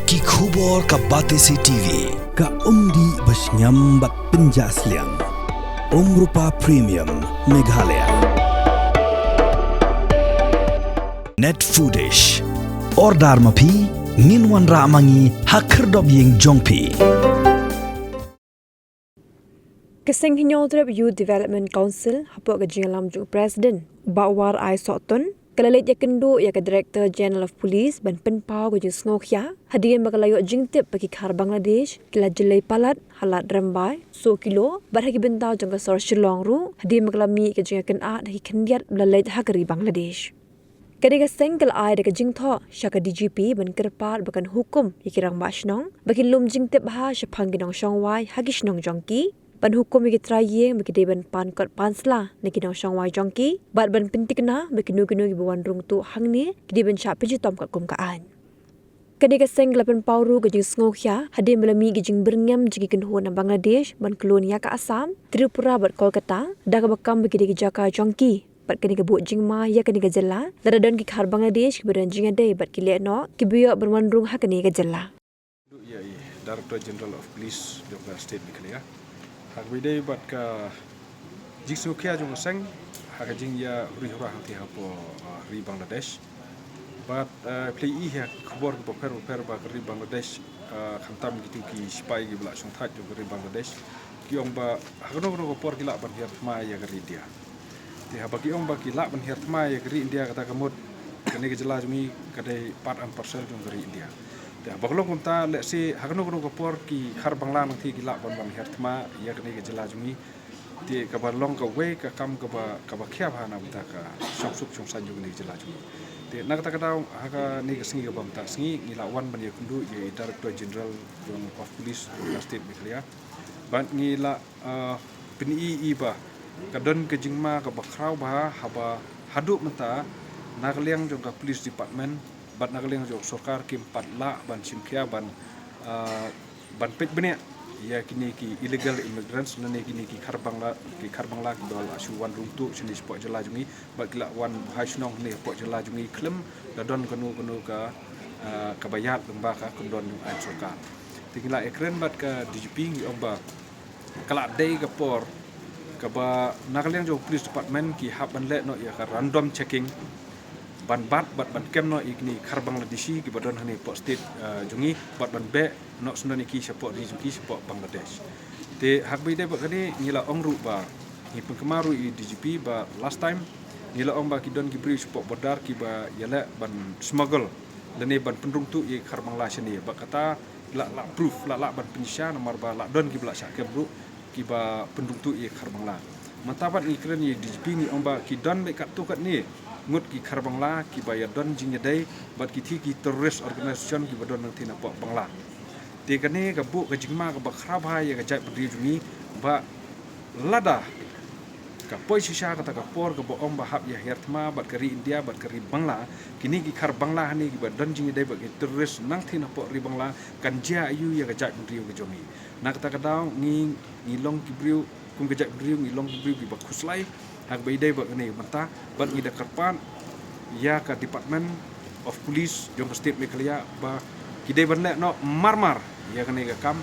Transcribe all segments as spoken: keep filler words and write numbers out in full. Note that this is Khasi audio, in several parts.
Ki khubor ka Batesi T V. Ka umdih ba shngiam bad pynjah sliang. Umrupa Premium Meghalaya. Net Foodish. Order ma phi, ngin wanrah ma ngi ha khyrdop ïing jong phi. Ka Seng Hynñiewtrep Youth Development Council, hapoh ka jingïalam jong u President, Bah War Ai Sohtun, ka la leit ïakynduh ïa ka Director General of Police ban pynpaw ka jingsngewkhia hadien ba ka la ïoh jingtip ba ki khar Bangladesh ki la jlei palat ha Lad Rymbai, Sohkilo, bad ha ki bynta jong ka sor Shillong ruh, hadien ba ka la mih ka jingïakynad ha ki khyndiat ba la leit ha ka ri Bangladesh. Kane ka seng ka la ai da ka jingthoh sha ka D G P ban kyrpad ba kan hukum ïa ki rangbah shnong ba kin lum jingtip bha shaphang ki nongshong wai ha ki shnong jong ki, ban hukum ïa ki trai ïing ba ki dei ban pan kot pan sla na ki nongshong wai jong ki, bad ban pynthikna ba kino kino kiba wan rung tuh hangne ki dei ban shah pynshitom katkum ka aiñ. Kane ka seng ka la pynpaw ruh ka jingsngewkhia hadien ba la mih ka jingbyrngem jong ki kynhun na Bangladesh ban khlun ïa ka Assam, Tripura bad Kolkata, da kaba kam ba ki dei ki jaka jong ki. Bad kane ka buh jingma ïa kane ka jylla, lada don ki khar Bangladesh kiba don jingïadei bad ki lehnoh kiba ïoh ban wan rung ha kane ka jylla. Duh ïa i Director General of Police jong ka State Meghalaya. Ha kaba ïadei bad ka jingsngewkhia jong ka seng ha ka jingïahuri hura hangtei hapoh, ah, ri Bangladesh. Bad, ah, phi la i ha ki khubor kiba pher ba pher ba ka ri Bangladesh, ah, khamtam kito ki sipai kiba la shongthait jong ka ri Bangladesh ki ong ba ha kano kano ka por ki lah ban hiar thma ïa ka ri India. Te haba ki ong ba ki lah ban hiar thma ïa ka ri India, kata ka mut kane ka jylla jong ngi ka dei part and parcel jong ka ri India. Te haba ka long kumta, lehse ha kano kano ka por ki khar Bangla nangta ki lah ban ban hiar thma ïa kane ka jylla jong ngi. Te kaba long kawei ka kam kaba, kaba khia bha na bynta ka shongsuk shongsaiñ jong kane ka jylla jong ngi. Te na kata ka daw, ha kane ka sngi kaba mynta sngi, ngi la wan ban ïakynduh ïa i Director General jong of Police jong ka State Meghalaya. Bad ngi la, ah, pyni ïa i ba ka don ka jingma kaba khraw bha haba haduh mynta na ka liang jong ka Police Department bad na ka liang jong ka sorkar kim pat lah ban shim khia ban, ah, ban peit bniah ïa kine ki illegal immigrants lane kine ki khar Bangla, ki khar Bangla kiba la shu wan rung tuh shane shapoh jylla jong ngi bad ki la wan buhai shnong hangne hapoh jylla jong ngi khlem da don kano kano ka, ah, kaba ïaid lyngba ka kyndon jong aiñ sorkar. Te ngi la ïakren bad ka D G P, ngi ong ba ka la dei ka por kaba na ka liang jong ka Police Department ki hap ban leh noh ïa ka random checking ban bat bad ban kem noh ïa kine khar Bangladeshi kiba don hangne hapoh state, eh, jong ngi bad ban beh noh shen ïa ki shapoh ri jong ki shapoh Bangladesh. Te ha kaba ïadei bad kane ngi la ong ruh ba ngi pynkynmaw ruh ïa i D G P ba last time ngi la ong ba ki don ki briew shapoh border kiba ïaleh ban smuggle lane ban pynrung tuh ïa ki khar Bangla shane. Bad kata la, la proof, la, la ban pynshisha namar ba la don kiba la shah kem ruh kiba pynrung tuh ïa ki khar Bangla. Mynta pat ngi kren ïa i D G P, ngi ong ba ki don beit katto katne ngut ki khar Bangla kiba ïa don jingïadei bad kiti ki terrorist organization kiba don nangta napoh Bangla. Te kane ka buh ka jingma kaba khraw bha ïa ka jaitbynriew jong ngi ba lada ka poi shisha kata ka por kaba ong ba hap ïa hiar thma bad ka ri India bad ka ri Bangla, kine ki khar Bangla hangne kiba don jingïadei bad ki terrorist nangta napoh ri Bangla kan jia aiu ïa ka jaitbynriew ka jong ngi. Na kata ka daw ngi, ngi long ki briew kum ka jaitbynriew, ngi long ki briew kiba khuslai ha kaba ïadei bad kane ka bynta bad ngi da kyrpad ïa ka Department of Police jong ka State Meghalaya ba ki dei ban leh noh marmar ïa kane ka kam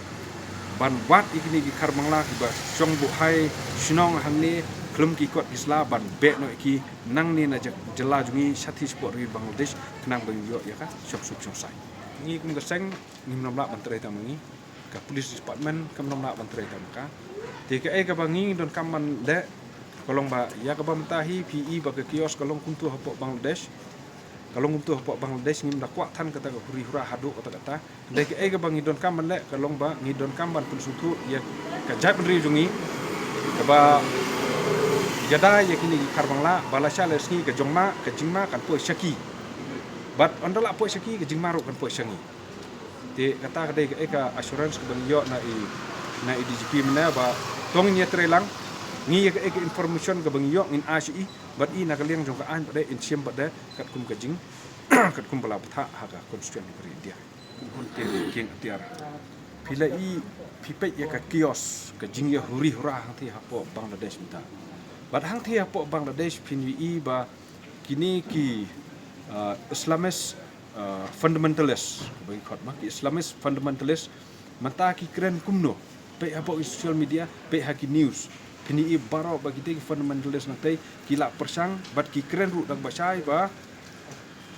ban wad ïa kine ki khar Bangla kiba shong buhai shnong hangne khlem ki kot ki sla ban beh noh ïa ki nangne na jylla jong ngi shathie shapoh ri Bangladesh khnang ba ngin ïoh ïa ka shongsuk shongsaiñ. Ngi kum ka seng ngim nym lah ban trei tang ma ngi, ka Police Department kam nym lah ban trei tang ma ka. Te kaei kaba ngi donkam ban leh ka long ba ïa kaba mynta hi phi i ba ka kiosk ka long kumto hapoh Bangladesh. Ka long kumto hapoh Bangladesh, ngim da kwah than kata ka huri hura haduh katta katta. Hynrei kaei kaba ngi donkam ban leh ka long ba ngi donkam ban pynsngewthuh ïa ka jaitbynriew jong ngi kaba ïada ïa kine ki khar Bangla ba lashai lashisngi ka jingma, ka jingma kan poi sha ki. Bad ynda la poi sha ki ka jingma ruh kan poi sha ngi. Te kata ka dei kaei ka assurance kaba ngi ïoh na i, na i D G P mynne ba to ngin ïatrei lang, ngi ïa kaei ka information kaba ngi ïoh ngin ai sha i bad i na ka liang jong ka aiñ pat de in shim pat de katkum ka jing, katkum ba la bthah ha ka constitution ka ri India. Kum hun te kieng atiar. Phi la i, phi peit ïa ka kiosk, ka jingïahuri hura hangtei hapoh Bangladesh mynta. Bad hangtei hapoh Bangladesh phin ïohi ba kine ki, ah, Islamist uh, fundamentalist, ba ki khot ma, ki Islamist fundamentalist, mynta ki kren kumno, peit hapoh ki social media, peit ha ki news, phin ïohi baroh ba kita ki fundamentalist nangtei, ki la pyrshang, bad ki kren ruh da kaba shai ba,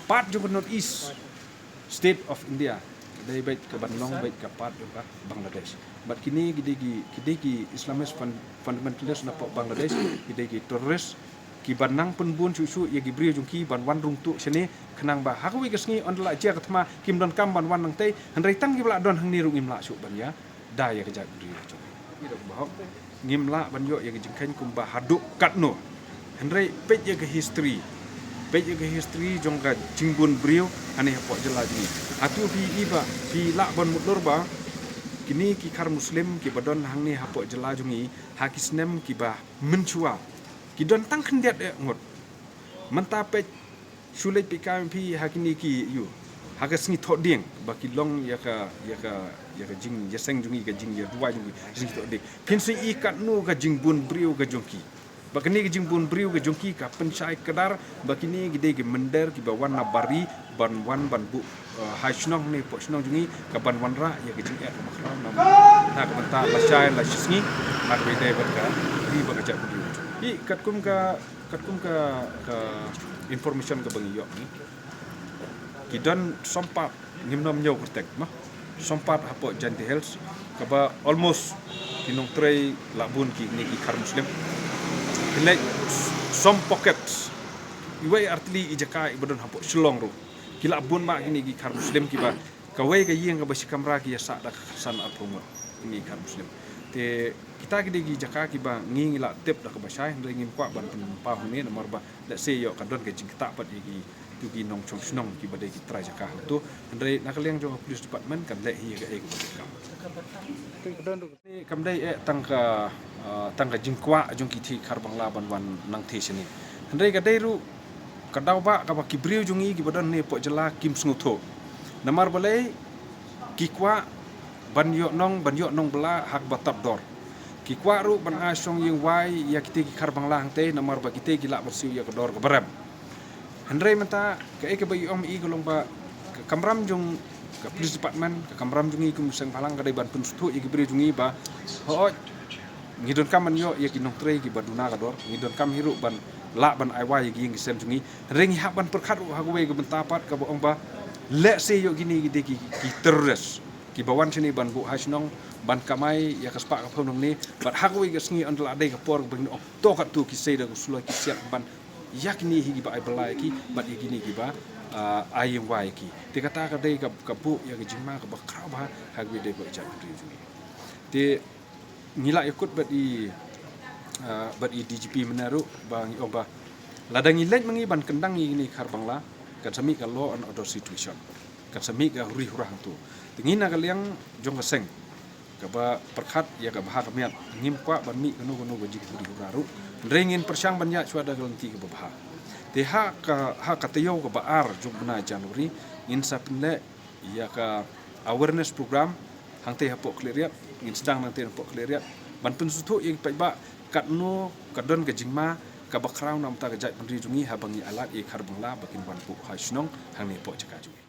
part jong ka North East, state of India, dei beit ka ban long beit ka part jong ka Bangladesh. Bad kine ki dei ki, ki dei ki Islamist fun-, fundamentalist napoh Bangladesh, ki dei ki terrorist, ki ban nang pynbun shuh shuh ïa ki briew jong ki ban wan rung tuh shane, khnang ba ha kawei ka sngi ynda la jia ka thma kim donkam ban wan nangtei, hynrei tang kiba la don hangne ruh ngim lah shuh ban ïada ïa ka jaitbynriew jong ngi. Ngi dei ba hok, ngim lah ban ïoh ïa ka jingkheiñ kumba haduh katno. Hynrei peit ïa ka history, peit ïa ka history jong ka jingbun briew hangne hapoh jylla jong ngi. Hato phi i ba, phi lah ban mutdur ba kine ki Khar Muslim kiba don hangne hapoh jylla jong ngi ha ki snem kiba mynshuwa ki don tang khyndiat eh ngut. Mynta peit, shu leit peit kam phi ha kine ki ïa, ha ka sngi Thohdieng ba ki long ïa ka, ïa ka, ïa ka jingïaseng jong ngi, ka jingïaduwai jong ngi, sngi Thohdieng. Phin sa i katno ka jingbun briew ka jong ki. Ba kane ka jingbun briew ka jong ki ka pynshai kdar ba kine ki dei ki mynder kiba wan na bar ri ban wan ban buh, eh, ha shnong ne poh shnong jong ngi, ka ban wanrah ïa ka jingeh kaba khraw na, na ka bynta lashai lashisngi, ha kaba ïadei bad ka ri bad ka jaitbynriew. Hi katkum ka, katkum ka, ka information kaba ngi ïoh ni, ki don sompat, ngim nym ñiew kyrteng ma, sompat hapoh Jaintia Hills, kaba almost ki nongtrei la bun kine ki Khar Muslim. Ki leit som pocket, iwei artylli i jaka iba don hapoh Shillong ruh, ki la bun ma kine ki Khar Muslim kiba kawei ka ïing kaba shi kamra ki ïa sah da ka khatsan arphew ngut, kine ki Khar Muslim. Te kita ki dei ki jaka kiba ngi, ngi la tip da kaba shai, hynrei ngim kwah ban pynpaw hangne namar ba lehse ïoh ka don ka jingktah pat ïa kito ki nongshong shnong kiba dei ki trai jaka hangto. Hynrei na ka liang jong ka police department kan leh hi ïa kaei kaba donkam. Kam dei eh tang ka, ah, tang ka jingkwah jong ki thei Khar Bangla ban wan nangthei shane. Hynrei ka dei ruh ka daw ba kaba ki briew jong ngi kiba don hangne poh jylla kim sngewthuh. Namar balei, ki kwah ban ïoh nong, ban ïoh nong bylla ha kaba tad dor. Ki kwah ruh ban ai shong ïing wai ïa kita ki Khar Bangla hangtei namar ba kita ki lah ban siew ïa ka dor kaba rem. Hynrei mynta kaei kaba i ong i ka long ba ka kamram jong ka police department, ka kamram jong ngi kum seng bhalang ka dei ban pynsngewthuh ïa ki briew jong ngi ba, hooid, ngi donkam ban ïoh ïa ki nongtrei kiba duna ka dor, ngi donkam hi ruh ban lah ban ai wai ïa ki ïing ki sem jong ngi. Hynrei ngi hap ban pyrkhat ruh ha kawei ka bynta pat kaba ong ba lehse ïoh kine ki dei ki, ki terrorist kiba wan shane ban buh ha shnong, ban kamai ïa ka spah ka phew nangne, bad ha kawei ka sngi ynda la dei ka por kaba ngin ong, to katto ki sei da ka suloi ki siat ban ïa kine hi kiba ai bylla ïa ki bad ïa kine kiba, ah, ai ïing wai ïa ki. Te kata ka dei ka, ka buh ïa ka jingma kaba khraw bha ha kaba ïadei bad ka jaitbynriew jong ngi. Te ngi la ïakut bad i, ah, bad i D G P mynne ruh ba ngi ong ba lada ngi leit ma ngi ban kyndang ïa kine ki Khar Bangla, kan sa mih ka law and order situation, kan sa mih ka huri hura hangto. Te ngi na ka liang jong ka seng kaba pyrkhat ïa ka bha ka miat, ngim kwah ban mih kano kano ka jinghuri hura ruh. Hynrei ngin pyrshang ban ïaid shuwa da ka lynti kaba bha. Te ha ka, ha ka taïew kaba ar jong u bnai January ngin sa pynleh ïa ka awareness program hangtei hapoh Khliehriat, ngin sdang nangtei hapoh Khliehriat ban pynsngewthuh ïa ki paidbah katno ka don ka jingma kaba khraw na ka bynta ka jaitbynriew jong ngi haba ngi ailad ïa ki Khar Bangla ba kin wan buh ha shnong hangne hapoh jaka jong ngi.